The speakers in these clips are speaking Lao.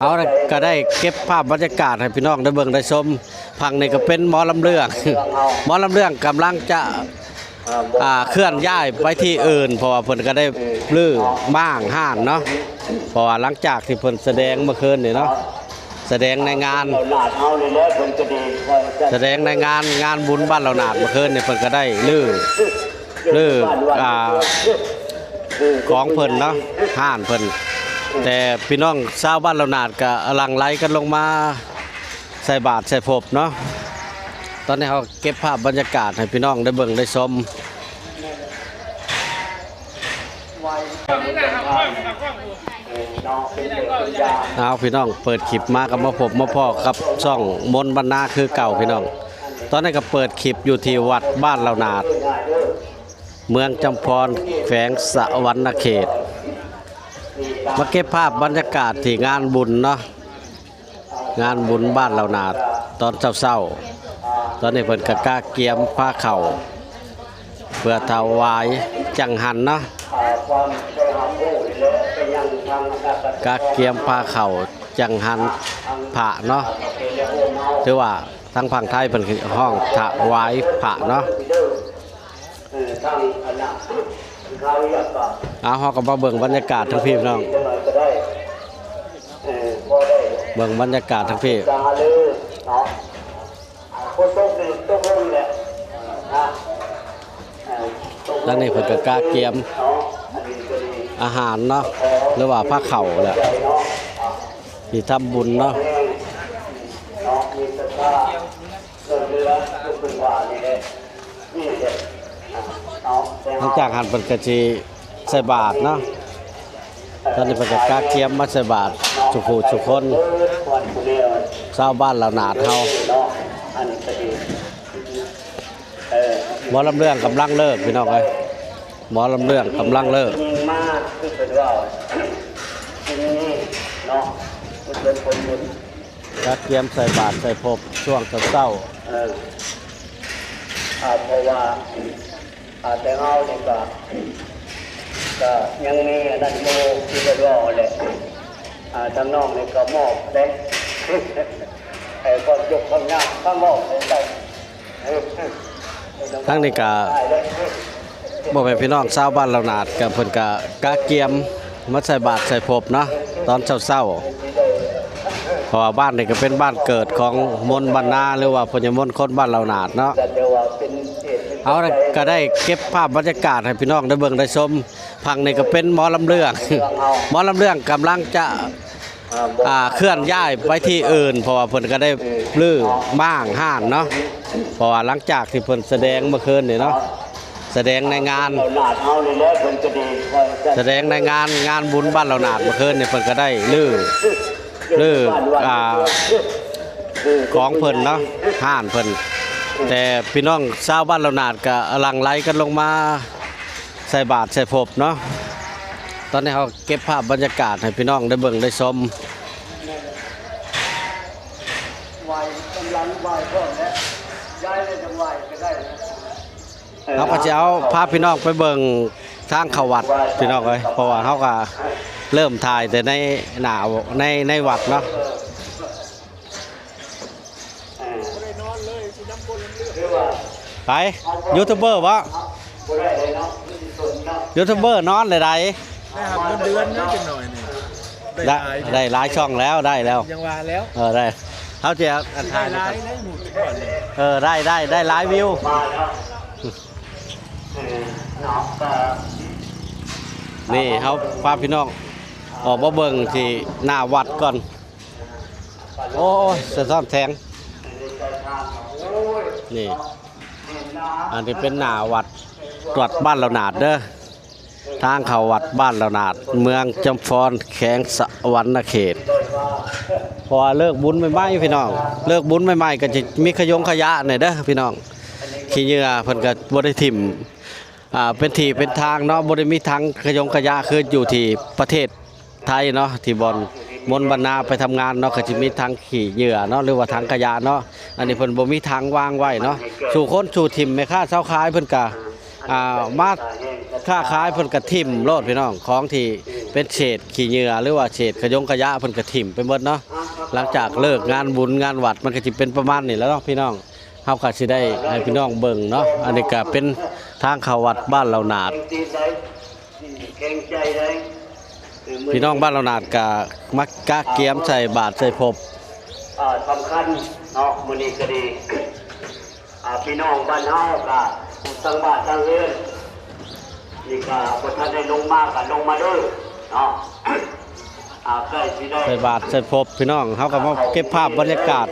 ເຮົາກໍໄດ້ເກັບພາບບັນຍາກາດໃຫ້ພີ່ນ້ອງໄດ້ເບິ່ງໄດ້ຊົມ. ຝັ່ງນີ້ກໍເປັນໝໍລຳເລື່ອງ ໝໍລຳເລື່ອງກຳລັງຈະ ອ່າ ເຄື່ອນຍ້າຍໄປທີ່ອື່ນ ເພາະວ່າເພິ່ນກໍໄດ້ຮື້ມ້າງຮ້ານເນາະ ເພາະວ່າຫຼັງຈາກທີ່ເພິ່ນສະແດງເມື່ອຄືນນີ້ເນາະ ສະແດງໃນງານ ສະແດງໃນງານ ງານບຸນບ້ານເຫຼົ່າໜາດເມື່ອຄືນນີ້ ເພິ່ນກໍໄດ້ຮື້ ຫຼື ອ່າ ຂອງເພິ່ນເນາະ ຮ້ານເພິ່ນ ແຕ່ພີ່ນ້ອງຊາວບ້ານເຫຼົ່າໜາດກໍຫຼັ່ງໄຫຼກັນລົງມາໃສ່ບາດໃສ່ພົບເນາະ. ຕອນນີ້ເຮົາເກັບພາບບັນຍາກາດໃຫ້ພີ່ນ້ອງໄດ້ເບິ່ງໄດ້ຊົມ. ເອົາ ພີ່ນ້ອງເປີດຄລິບມາກໍມາພົບມາພໍ້ກັບຊ່ອງມົນບັນນາຄືເກົ່າພີ່ນ້ອງ. ຕອນນີ້ກໍເປີດຄລິບຢູ່ທີ່ວັດບ້ານເຫຼົ່າໜາດ ເມືອງຈຳພອນ ແຂວງສະຫວັນນະເຂດ ມາເກັບພາບບັນຍາກາດທີ່ງານບຸນເນາະ ງານບຸນບ້ານເຫຼົ່າໜາດຕອນເຊົ້າໆ. ຕອນນີ້ເພິ່ນກໍກະກຽມພາເຂົ້າ ເພື່ອຖວາຍຈັງຫັນເນາະ ກະກຽມພາເຂົ້າຈັງຫັນພະເນາະ ຖືວ່າທາງຝັ່ງໄທເພິ່ນຮ້ອງຖວາຍພະເນາະ. ເອົາ ເຮົາກໍມາເບິ່ງບັນຍາກາດທາງພີ້ພີ່ນ້ອງ ເບິ່ງບັນຍາກາດທາງພີ້. ທາງນີ້ເພິ່ນກໍກະກຽມອາຫານເນາະ ຫຼືວ່າພາເຂົ້າແຫຼະ ທີ່ທຳບຸນເນາະ. ຫຼັງຈາກຫັ້ນເພິ່ນກໍຊິໃສ່ບາດເນາະ ຕອນນີ້ເພິ່ນກໍກະກຽມມາໃສ່ບາດສູ່ຜູ້ສູ່ຄົນ ຊາວບ້ານເຫຼົ່າໜາດເຮົາ. ໝໍລຳເລື່ອງກຳລັງເລີກພີ່ນ້ອງເອີຍ ໝໍລຳເລື່ອງກຳລັງເລີກ. ກະກຽມໃສ່ບາດໃສ່ພົບຊ່ວງເຊົ້າໆ ເອີ ອ່າ ເພາະວ່າ ອ່າ ແຕ່ເຮົານີ້ກະ ກະຍັງມີອັນນັ້ນຢູ່ ທີ່ເພິ່ນເວົ້າຫັ້ນແຫຼະ ອ່າ ທາງນ້ອງນີ້ກະມອບເດ້ ໃຫ້ຄວາມຍົກຄວາມງາມຄວາມເວົ້າໃຫ້ເຈົ້າ. ທາງນີ້ກະ ພໍ່ແມ່ພີ່ນ້ອງຊາວບ້ານເຫຼົ່າໜາດ ກະເພິ່ນກະກະກຽມມາໃສ່ບາດໃສ່ພົບເນາະ ຕອນເຊົ້າໆ ເພາະວ່າບ້ານນີ້ກະເປັນບ້ານເກີດຂອງມົນບັນນາ ຫຼືວ່າພໍ່ໃຫຍ່ມົນຄົນບ້ານເຫຼົ່າໜາດເນາະ. ເຮົາກະໄດ້ເກັບພາບບັນຍາກາດໃຫ້ພີ່ນ້ອງໄດ້ເບິ່ງໄດ້ຊົມ. ຝັ່ງນີ້ກໍເປັນໝໍລຳເລື່ອງ ໝໍລຳເລື່ອງກຳລັງຈະ ອ່າ ເຄື່ອນຍ້າຍໄປທີ່ອື່ນ ເພາະວ່າເພິ່ນກໍໄດ້ຮື້ມ້າງຮ້ານເນາະ ເພາະວ່າຫຼັງຈາກທີ່ເພິ່ນສະແດງເມື່ອຄືນນີ້ເນາະ ສະແດງໃນງານ ສະແດງໃນງານ ງານບຸນບ້ານເຫຼົ່າໜາດເມື່ອຄືນນີ້ ເພິ່ນກໍໄດ້ຮື້ ຮື້ ອ່າ ຂອງເພິ່ນເນາະ ຮ້ານເພິ່ນ ແຕ່ພີ່ນ້ອງຊາວບ້ານເຫຼົ່າໜາດກໍຫຼັ່ງໄຫຼກັນລົງມາ ໃສ່ບາດໃສ່ພົບເນາະ. ຕອນນີ້ເຮົາເກັບພາບບັນຍາກາດໃຫ້ພີ່ນ້ອງໄດ້ເບິ່ງໄດ້ຊົມ. ເຮົາກໍຊິເອົາພາພີ່ນ້ອງໄປເບິ່ງທາງເຂົ້າວັດພີ່ນ້ອງເອີຍ ເພາະວ່າເຮົາກໍເລີ່ມຖ່າຍແຕ່ໃນໜ້າ ໃນ ໃນວັດເນາະ. ໄປ ຢູທູບເບີບໍ? ຢູທູບເບີນອນແລ້ວໃດ໋. ໄດ້ຮັບເງິນເດືອນເນາະ ຈັກໜ້ອຍນີ້ ໄດ້ ໄດ້ຫຼາຍຊ່ອງແລ້ວ ໄດ້ແລ້ວ ຍັງວ່າແລ້ວ ເອີ ໄດ້ ເຮົາຈະອັນຖ່າຍ ໄດ້ຫຼາຍເດ້ ເອີ ໄດ້ ໄດ້ ໄດ້ຫຼາຍວິວ. ນີ້ເຮົາພາພີ່ນ້ອງອອກມາເບິ່ງທີ່ໜ້າວັດກ່ອນ. ໂອ້ຍ ສະທ້ອນແສງ. ນີ້ ອັນນີ້ເປັນໜ້າວັດ ວັດບ້ານເຫຼົ່າໜາດເດີ ທາງເຂົ້າວັດບ້ານເຫຼົ່າໜາດ ເມືອງຈຳພອນ ແຂວງສະຫວັນນະເຂດ. ເພາະວ່າເລີກບຸນໃໝ່ໆ ພີ່ນ້ອງ ເລີກບຸນໃໝ່ໆ ກໍຈະມີຂະຍົງຂະຫຍະແດ່ເດີພີ່ນ້ອງ ຂີ້ເຫຍື້ອເພິ່ນກໍບໍ່ໄດ້ຖິ້ມ ອ່າ ເປັນທີ່ເປັນທາງເນາະ ບໍ່ໄດ້ມີຖັງຂະຍົງຂະຫຍະຄືຢູ່ທີ່ປະເທດໄທເນາະ ທີ່ບ່ອນມົນບັນນາໄປທຳງານເນາະ ກໍຊິມີຖັງຂີ້ເຫຍື້ອເນາະ ຫຼືວ່າຖັງຂະຫຍະເນາະ. ອັນນີ້ເພິ່ນບໍ່ມີຖັງວາງໄວ້ເນາະ ສູ່ຄົນສູ່ຖິ້ມ ແມ່ຄ້າຊາວຂາຍເພິ່ນກະ ອ່າ ມາ ຄ້າຂາຍເພິ່ນກະຖິ້ມໂລດພີ່ນ້ອງ ຂອງທີ່ເປັນເສດຂີ້ເຫຍື້ອ ຫຼືວ່າເສດຂະຍົງຂະຢະເພິ່ນກະຖິ້ມໄປໝົດເນາະ. ຫຼັງຈາກເລີກງານບຸນງານວັດ ມັນກະຊິເປັນປະມານນີ້ແຫຼະເນາະພີ່ນ້ອງ. ເຮົາກະຊິໄດ້ໃຫ້ພີ່ນ້ອງເບິ່ງເນາະ. ອັນນີ້ກະເປັນທາງເຂົ້າວັດບ້ານເຫຼົ່າໜາດ. ພີ່ນ້ອງບ້ານເຫຼົ່າໜາດກະມາກະກຽມໃສ່ບາດໃສ່ພົບ. ເອີ ສຳຄັນເນາະ ມື້ນີ້ກະດີ ອ່າ ພີ່ນ້ອງບ້ານເຮົາກະທັງບ້ານທັງເຮືອນນີ້ກະບໍ່ທັນໄດ້ລົງມາກະລົງມາເດີເນາະ. ອ່າ ໃກ້ຊິໄດ້ໃສ່ບາດໃສ່ພົບພີ່ນ້ອງ ເຮົາກະມາເກັບພາບບັນຍາກາດ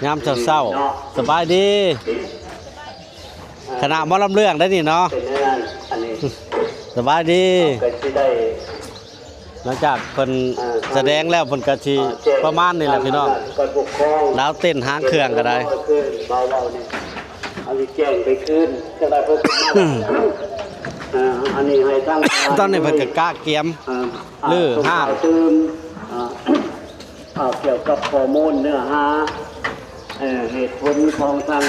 ຍາມເຊົ້າໆ. ສະບາຍດີ ຄະນະໝໍລຳເລື່ອງໄດ໋ນີ້ເນາະ. ເປັນແນວນັ້ນ ອັນນີ້ ສະບາຍດີ ກໍຊິໄດ້ ຫຼັງຈາກເພິ່ນ ເອີ ສະແດງແລ້ວ ເພິ່ນກໍຊິ ເອີ ແຈ້ງ ປະມານນີ້ແຫຼະພີ່ນ້ອງ ການປົກຄອງ ລາວເຕັ້ນຫາງເຄື່ອງກໍໄດ້ ຄືເວົ້າໆນີ້ ເຮົາຊິແຈ້ງໄປຄືນ ຈັ່ງໃດເພິ່ນ ເອີ ອັນນີ້ໃຫ້ທາງ ຕອນນີ້ເພິ່ນກໍກະກຽມ ເອີ ລືຮ້ານ ເອີ ກ່ຽວກັບຂໍ້ມູນເນື້ອຫາ ເອີ ເຫດຜົນຂອງທາງ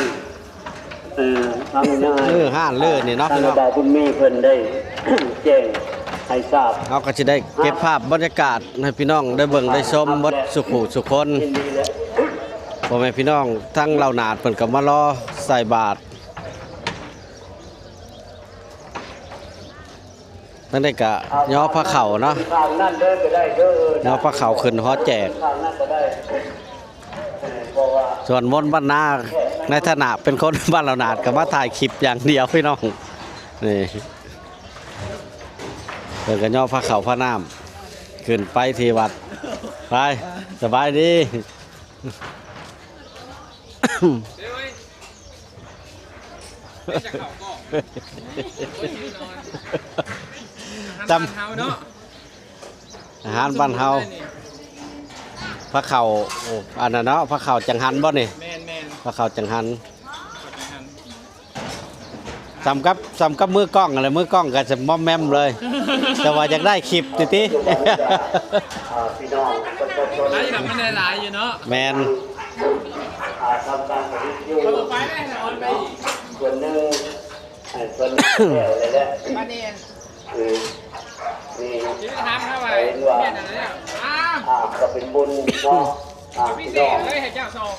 ເອີ ທາງນາຍ ເອີ ຮ້ານເລີນີ້ເນາະ ທາງບ່າວບຸນມີເພິ່ນໄດ້ແຈ້ງໃຫ້ຊາບ. ເຮົາກໍຊິໄດ້ເກັບພາບບັນຍາກາດໃຫ້ພີ່ນ້ອງໄດ້ເບິ່ງໄດ້ຊົມໝົດສູ່ຜູ້ສູ່ຄົນ. ພໍ່ແມ່ພີ່ນ້ອງທາງເຫຼົ່າໜາດເພິ່ນກໍມາລໍໃສ່ບາດ. ທາງໃດກະຍໍພາເຂົ້າເນາະ ຍໍພາເຂົ້າຂຶ້ນຫໍແຈກ. ສ່ວນມົນບັນນາ ໃນຖານະເປັນຄົນບ້ານເຫຼົ່າໜາດ ກະມາຖ່າຍຄລິບຢ່າງດຽວພີ່ນ້ອງ. ນີ້ ເພິ່ນກະຍໍພາເຂົ້າພານ້ຳຂຶ້ນໄປທີ່ວັດ. ໄປ ສະບາຍດີ. ຕຳ ອາຫານບ້ານເຮົາ ພາເຂົ້າ ໂອ້ ອັນນັ້ນເນາະ ພາເຂົ້າຈັງຫັນບໍ່ນີ້? ແມ່ນໆ ພາເຂົ້າຈັງຫັນ ເຂົ້າຈັງຫັນ ສ່ຳກັບ ສ່ຳກັບມືກ້ອງຫັ້ນແຫຼະ ມືກ້ອງກໍຈະມອມແມມເລີຍ ແຕ່ວ່າຢາກໄດ້ຄລິບຕິຕິ. ອ່າ ພີ່ນ້ອງປະຊາຊົນ ຫຼາຍຢູ່ດອກ ມັນໄດ້ຫຼາຍຢູ່ເນາະ. ແມ່ນ ອ່າ ທຳການຜະລິດຢູ່ ເຂົາບໍ່ໄປໄດ້ ອອນໄປອີກ ສ່ວນໜຶ່ງ ເອີ ສ່ວນໜຶ່ງແລ້ວແຫຼະ ບາດນີ້ ເອີ ນີ້ ຊິໄປຖາມເຂົາວ່າ ເຫັນວ່າ ແມ່ນອັນນັ້ນແລ້ວ ອ້າວ ອ່າ ກໍເປັນບຸນເນາະ ອ່າ ພີ່ນ້ອງ ເລີຍໃຫ້ເຈົ້າສອງ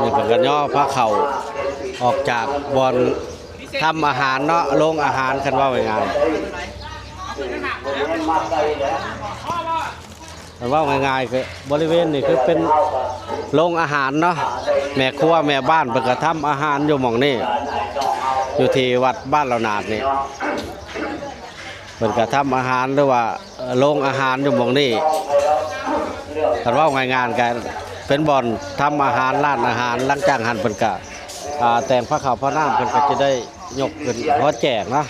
ນີ້ເພິ່ນກໍຍໍພາເຂົ້າອອກຈາກບ່ອນທຳອາຫານເນາະ ໂລງອາຫານ ຄັນເວົ້າງ່າຍໆ ຄັນເວົ້າງ່າຍໆ ຄືບໍລິເວນນີ້ຄືເປັນໂລງອາຫານເນາະ ແມ່ຄົວແມ່ບ້ານເພິ່ນກໍທຳອາຫານຢູ່ໝ່ອງນີ້ ຢູ່ທີ່ວັດບ້ານເຫຼົ່າໜາດນີ້. ເພິ່ນກະທຳອາຫານ ຫຼືວ່າ ເອີ ໂລງອາຫານຢູ່ໝ່ອງນີ້ ຄັນເວົ້າງ່າຍໆ ກະເປັນບ່ອນທຳອາຫານ ຮ້ານອາຫານ. ຫຼັງຈາກຫັ້ນເພິ່ນກະ ອ່າ ແຕ່ງພາເຂົ້າພານ້ຳ ເພິ່ນກະຈະໄດ້ຍົກຂຶ້ນຫໍແຈກເນາະ.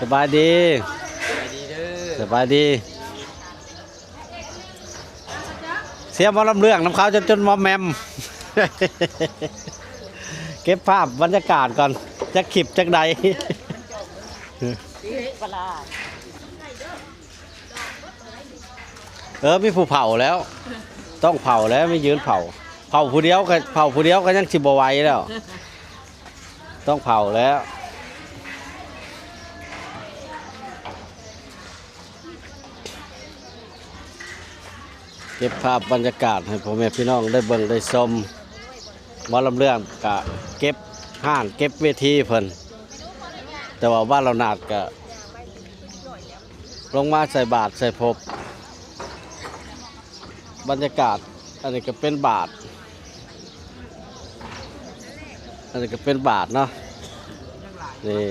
ສະບາຍດີ ສະບາຍດີເດີ ສະບາຍດີ. ເຊຍມາລຳເລື່ອງນຳເຂົາຈົນ ຈົນມອມແມມ ເກັບພາບບັນຍາກາດກ່ອນ ຈັກຄລິບຈັກໃດ. ເອີ ມີຜູ້ເຜົາແລ້ວ ຕ້ອງເຜົາແລ້ວ ມີຢືນເຜົາ ເຜົາຜູ້ດຽວກໍ ເຜົາຜູ້ດຽວກໍຍັງຊິບໍ່ໄຫວແລ້ວ ຕ້ອງເຜົາແລ້ວ. ເກັບພາບບັນຍາກາດໃຫ້ພໍ່ແມ່ພີ່ນ້ອງໄດ້ເບິ່ງໄດ້ຊົມ. ໝໍລຳເລື່ອງກະເກັບຮ້ານເກັບເວທີເພິ່ນ ແຕ່ວ່າບ້ານເຫຼົ່າໜາດກະລົງມາໃສ່ບາດໃສ່ພົບ. ບັນຍາກາດ ອັນນີ້ກໍເປັນບາດ ອັນນີ້ກໍເປັນບາດເນາະ. ນີ້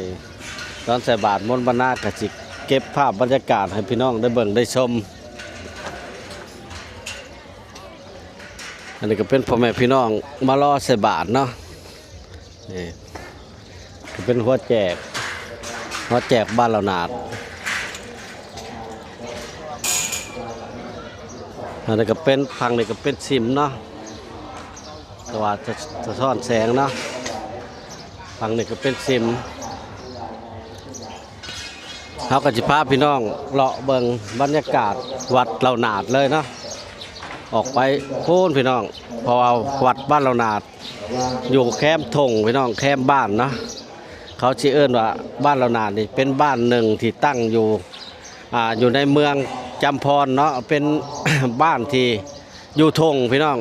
ຕອນໃສ່ບາດມົນບັນນາກໍຊິເກັບພາບບັນຍາກາດໃຫ້ພີ່ນ້ອງໄດ້ເບິ່ງໄດ້ຊົມ. ອັນນີ້ກໍເປັນພໍ່ແມ່ພີ່ນ້ອງມາລໍໃສ່ບາດເນາະ. ນີ້ ກໍເປັນຫົວແຈກ ຫົວແຈກບ້ານເຫຼົ່າໜາດ. ອັນນີ້ກໍເປັນ ຝັ່ງນີ້ກໍເປັນສິມເນາະ ແຕ່ວ່າສະ ສະທ້ອນແສງເນາະ. ຝັ່ງນີ້ກໍເປັນສິມ. ເຮົາກໍຊິພາພີ່ນ້ອງເລາະເບິ່ງບັນຍາກາດວັດເຫຼົ່າໜາດເລີຍເນາະ. ອອກໄປພຸ້ນພີ່ນ້ອງ ເພາະວ່າວັດບ້ານເຫຼົ່າໜາດ ຢູ່ແຄມທົ່ງພີ່ນ້ອງ ແຄມບ້ານເນາະ. ເຂົາຊິເອີ້ນວ່າບ້ານເຫຼົ່າໜາດນີ້ ເປັນບ້ານໜຶ່ງທີ່ຕັ້ງຢູ່ ອ່າ ຢູ່ໃນເມືອງຈຳພອນເນາະ ເປັນ ບ້ານທີ່ຢູ່ທົ່ງພີ່ນ້ອງ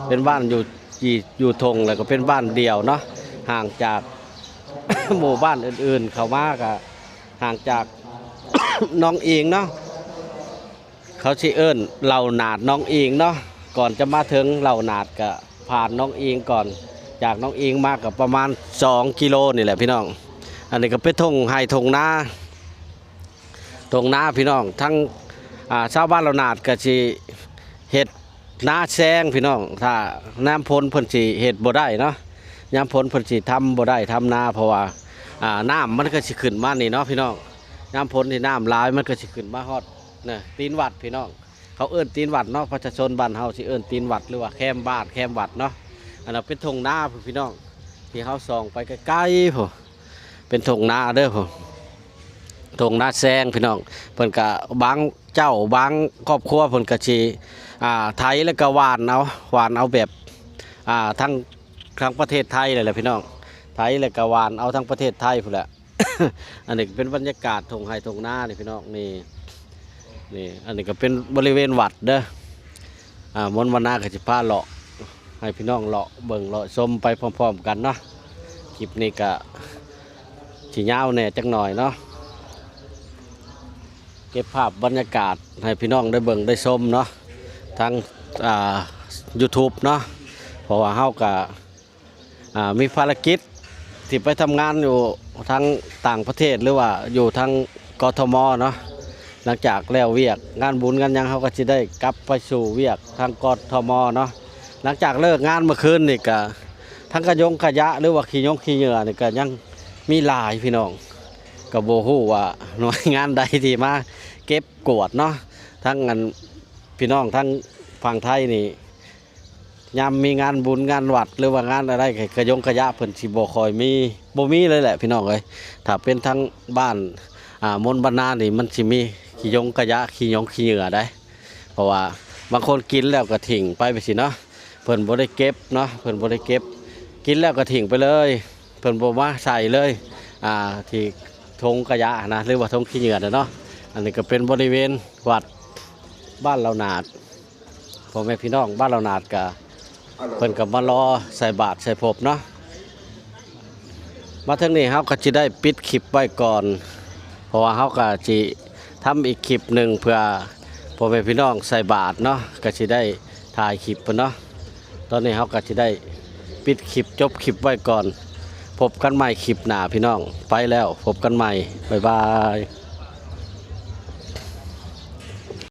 ເປັນບ້ານຢູ່ ທີ່ຢູ່ທົ່ງ ແລ້ວກໍເປັນບ້ານດຽວເນາະ ຫ່າງຈາກ ໝູ່ບ້ານອື່ນໆເຂົ້າມາ ກໍຫ່າງຈາກ ໜອງອີງເນາະ. ເຂົາຊິເອີ້ນເຫຼົ່າໜາດໜອງອີງເນາະ ກ່ອນຈະມາເຖິງເຫຼົ່າໜາດກະຜ່ານໜອງອີງກ່ອນ ຈາກໜອງອີງມາກະປະມານສອງກິໂລນີ້ແຫຼະພີ່ນ້ອງ. ອັນນີ້ກະເປັນທົ່ງໄຮ່ທົ່ງນາ ທົ່ງນາພີ່ນ້ອງ ທັງ ອ່າ ຊາວບ້ານເຫຼົ່າໜາດກະຊິເຮັດນາແຊງພີ່ນ້ອງ ຖ້າຍາມຝົນເພິ່ນຊິເຮັດບໍ່ໄດ້ເນາະ ຍາມຝົນເພິ່ນຊິທຳບໍ່ໄດ້ທຳນາ ເພາະວ່າ ອ່າ ນ້ຳມັນກະຊິຂຶ້ນມານີ້ເນາະພີ່ນ້ອງ ຍາມຝົນນີ້ນ້ຳຫຼາຍມັນກະຊິຂຶ້ນມາຮອດ ນະ ຕີນວັດພີ່ນ້ອງ ເຂົາເອີ້ນຕີນວັດເນາະ ປະຊາຊົນບ້ານເຮົາຊິເອີ້ນຕີນວັດ ຫຼືວ່າແຄມບ້ານແຄມວັດເນາະ. ອັນນັ້ນເປັນທົ່ງນາພຸ້ນພີ່ນ້ອງ ທີ່ເຮົາສ່ອງໄປໄກໆພຸ້ນ ເປັນທົ່ງນາເດີພຸ້ນ ທົ່ງນາແຊງພີ່ນ້ອງ. ເພິ່ນກະບາງເຈົ້າບາງຄອບຄົວເພິ່ນກະຊິ ອ່າ ໄຖແລ້ວກະຫວ່ານເອົາ ຫວ່ານເອົາແບບ ອ່າ ທັງ ທັງປະເທດໄທແຫຼະພີ່ນ້ອງ ໄຖແລ້ວກະຫວ່ານເອົາທັງປະເທດໄທພຸ້ນແຫຼະ. ອັນນີ້ກະເປັນບັນຍາກາດທົ່ງໄຮ່ທົ່ງນານີ້ພີ່ນ້ອງ ນີ້ ນີ້ ອັນນີ້ກະເປັນບໍລິເວນວັດເດີ. ອ່າ ມົນວັນນາກະຊິພາເລາະ ໃຫ້ພີ່ນ້ອງເລາະເບິ່ງເລາະຊົມໄປພ້ອມໆກັນເນາະ. ຄລິບນີ້ກະຊິຍາວແດ່ຈັກໜ້ອຍເນາະ ເກັບພາບບັນຍາກາດໃຫ້ພີ່ນ້ອງໄດ້ເບິ່ງໄດ້ຊົມເນາະ ທາງ ອ່າ ຢູທູບເນາະ ເພາະວ່າເຮົາກະ ອ່າ ມີພາລະກິດທີ່ໄປທຳງານຢູ່ທາງຕ່າງປະເທດ ຫຼືວ່າຢູ່ທາງ ກທມ ເນາະ. ຫຼັງຈາກແລ້ວວຽກງານບຸນງານຫຍັງ ເຮົາກະຊິໄດ້ກັບໄປສູ່ວຽກທາງ ກທມ ເນາະ. ຫຼັງຈາກເລີກງານມື້ຄືນນີ້ກະ ທັງຂະຍົງຂະຢະ ຫຼືວ່າຂີ້ຍົງຂີ້ເຫຍື້ອນີ້ກະຍັງມີຫຼາຍພີ່ນ້ອງ ກະບໍ່ຮູ້ວ່າໜ່ວຍງານໃດທີ່ມາເກັບກວາດເນາະ. ທັງອັນ ພີ່ນ້ອງທາງຝັ່ງໄທນີ້ ຍາມມີງານບຸນງານວັດ ຫຼືວ່າງານອະໄລ ຂະຍົງຂະຢະເພິ່ນຊິບໍ່ຄ່ອຍມີ ບໍ່ມີເລີຍແຫຼະພີ່ນ້ອງເອີຍ. ຖ້າເປັນທາງບ້ານ ອ່າ ມົນບັນນານີ້ ມັນຊິມີຂີ້ຍົງຂະຢະ ຂີ້ຍົງຂີ້ເຫຍື້ອໃດ໋ ເພາະວ່າບາງຄົນກິນແລ້ວກະຖິ້ມໄປຈັ່ງຊີ້ເນາະ ເພິ່ນບໍ່ໄດ້ເກັບເນາະ ເພິ່ນບໍ່ໄດ້ເກັບ ກິນແລ້ວກະຖິ້ມໄປເລີຍ ເພິ່ນບໍ່ມາໃສ່ເລີຍ ອ່າ ທີ່ຖົງຂະຫຍະຫັ້ນນະ ຫຼືວ່າຖົງຂີ້ເຫຍື້ອນະເນາະ. ອັນນີ້ກະເປັນບໍລິເວນວັດບ້ານເຫຼົ່າໜາດ ພໍ່ແມ່ພີ່ນ້ອງບ້ານເຫຼົ່າໜາດກະ ເພິ່ນກະມາລໍໃສ່ບາດໃສ່ພົບເນາະ. ມາເຖິງນີ້ເຮົາກະຊິໄດ້ປິດຄລິບໄວ້ກ່ອນ ເພາະວ່າເຮົາກະຊິທຳອີກຄລິບໜຶ່ງ ເພື່ອພໍ່ແມ່ພີ່ນ້ອງໃສ່ບາດເນາະ ກະຊິໄດ້ຖ່າຍຄລິບພຸ້ນເນາະ. ຕອນນີ້ເຮົາກະຊິໄດ້ປິດຄລິບ ຈົບຄລິບໄວ້ກ່ອນ ພົບກັນໃໝ່ຄລິບໜ້າພີ່ນ້ອງ ໄປແລ້ວ ພົບກັນໃໝ່ ບາຍບາຍ.